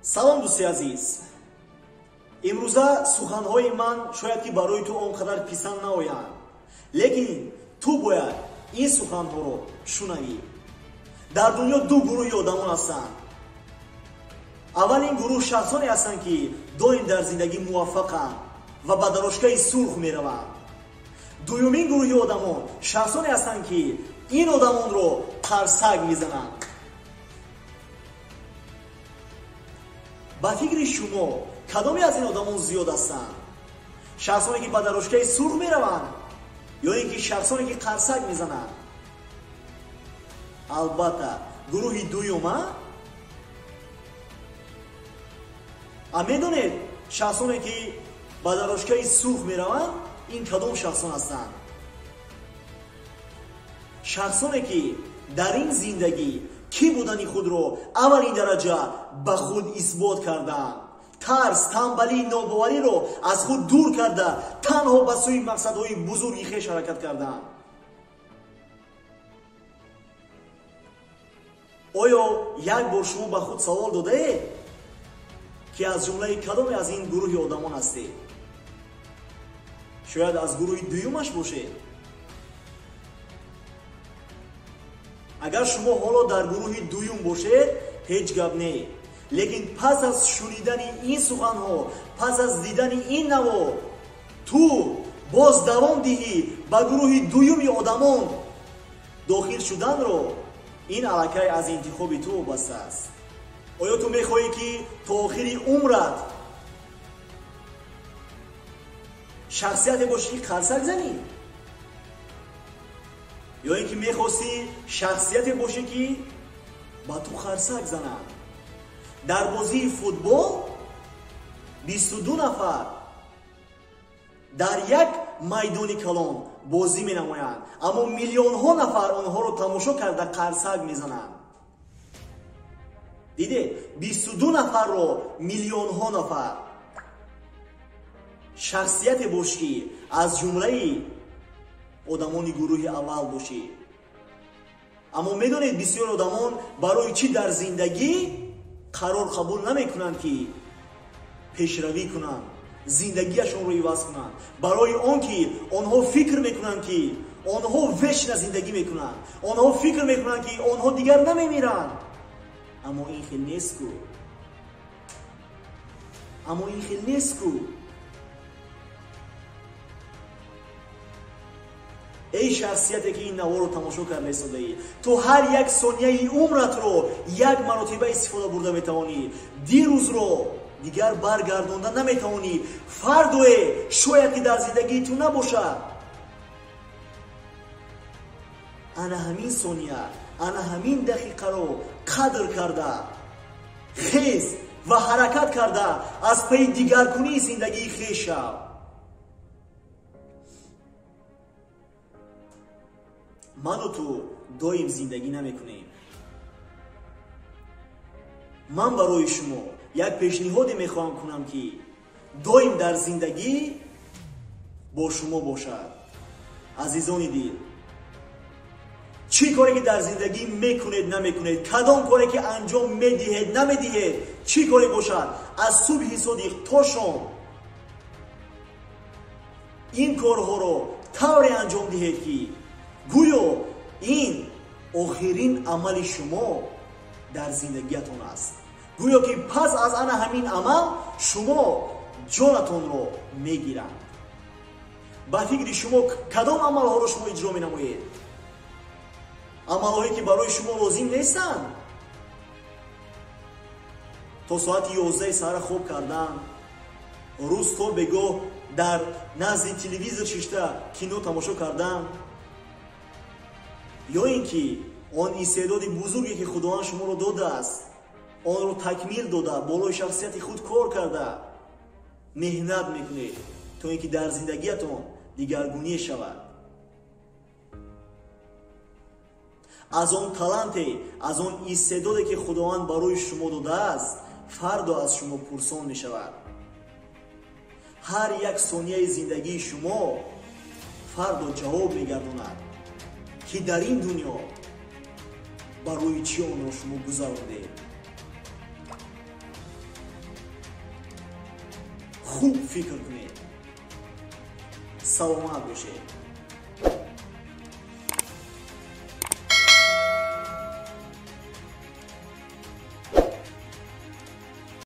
Салом, дӯсти азиз. Имрӯза суханҳои ман шояд ки барои ту он қадар писанд наоянд, лекин ту бояд ин суханҳоро шунавӣ. Дар дунё ду гурӯҳи одамон ҳастанд. Аввалин гурӯҳ шахсоне ҳастанд, ки доим дар зиндагӣ муваффақанд ва ба дарошкаи сурх мераванд. Дуюмин гурӯҳи одамон шахсоне ҳастанд, ки ин одамонро қарсак мезананд. Ба фикри шумо кадоме аз ин одамон зиёд ҳастанд? Шахсоне ки ба дарошкаи сурх мераванд ё ин ки шахсоне ки қарсак мезананд? Албатта, гурӯҳи дуюм. А медонед, шахсоне ки ба дарошкаи сурх мераванд, ин кадом шахсон ҳастанд? Шахсоне ки дар ин зиндагӣ кӣ будани худро аввалин дараҷа ба худ исбот карданд, тарс, танбалӣ, нобовариро аз худ дур карда, танҳо ба сӯи мақсадҳои бузурги хеш ҳаракат карданд. Оё як бор шумо ба худ савол додаед, ки аз ҷумлаи кадоме аз ин гурӯҳи одамон ҳастед? Шояд аз гурӯҳи дуюмаш бошед. Агар шумо ҳоло дар гурӯҳи дуюм бошед, ҳеҷ гап не. Лекин пас аз шунидани ин суханҳо, пас аз дидани ин наво, ту боз давом диҳӣ ба гурӯҳи дуюми одамон дохил шуданро, ин аллакай аз интихоби ту вобаста аст. Оё ту мехоҳӣ, ки то охири умрат шахсияте бошӣ, ки қарсак занӣ? Ё ин ки мехостӣ шахсияте бошӣ, ки ба ту қарсак зананд? Дар бозии футбол 22 нафар дар як майдони калон бозӣ менамоянд, аммо миллионҳо нафар онҳоро тамошо карда қарсак мезананд. Дидед, 22 нафарро миллионҳо нафар. Шахсияте бош, ки аз ҷумлаи одамони гурӯҳи аввал бошӣ. Аммо медонед, бисёр одамон барои чӣ дар зиндагӣ қарор қабул намекунанд, ки пешравӣ кунанд, зиндагиашонро иваз кунанд? Барои он ки онҳо фикр мекунанд, ки онҳо вечно зиндагӣ мекунанд. Онҳо фикр мекунанд, ки онҳо дигар намемиранд. Аммо ин хел нест-ку. Аммо ин хел нест-ку. Эй шахсияте, ки ин наворо тамошо карда истодаӣ, ту ҳар як сонияи умратро як маротиба истифода бурда метавонӣ. Дирӯзро дигар баргардонда наметавонӣ. Фардое шояд ки дар зиндагии ту набошад. Ана ҳамин сония, ана ҳамин дақиқаро қадр карда, хез ва ҳаракат карда аз пайи дигаркунии зиндагии хеш шав. Ману ту доим зиндагӣ намекунем. Ман барои шумо як пешниҳоде мехоҳам кунам, ки доим дар зиндагӣ бо шумо бошад. Азизони дил, чӣ коре ки дар зиндагӣ мекунед, намекунед, кадом коре ки анҷом медиҳед, намедиҳед, чӣ коре бошад, аз субҳи содиқ то шом ин корҳоро тавре анҷом диҳед, ки гӯё ин охирин амали шумо дар зиндагиятон аст. Гӯё ки пас аз ана ҳамин амал шумо ҷонатонро мегиранд. Ба фикри шумо, кадом амалҳоро шумо иҷро менамоед? Амалҳое ки барои шумо лозим нестанд? То соати 11 саҳара хоб кардан, рӯз то бегоҳ дар назди телевизор шишта кино тамошо кардан, ё ин ки он истеъдоди бузурге ки Худованд шуморо додааст, онро такмил дода, болои шахсияти худ кор карда меҳнат мекунед, то ин ки дар зиндагиятон дигаргунӣ шавад. Аз он таланте, аз он истеъдоде ки Худованд барои шумо додааст, фардо аз шумо пурсон мешавад. Ҳар як сонияи зиндагии шумо фардо ҷавоб мегардонад, ки дар ин дунё барои чӣ онро шумо гузарондед. Хуб фикр кунед. Саломат бошед.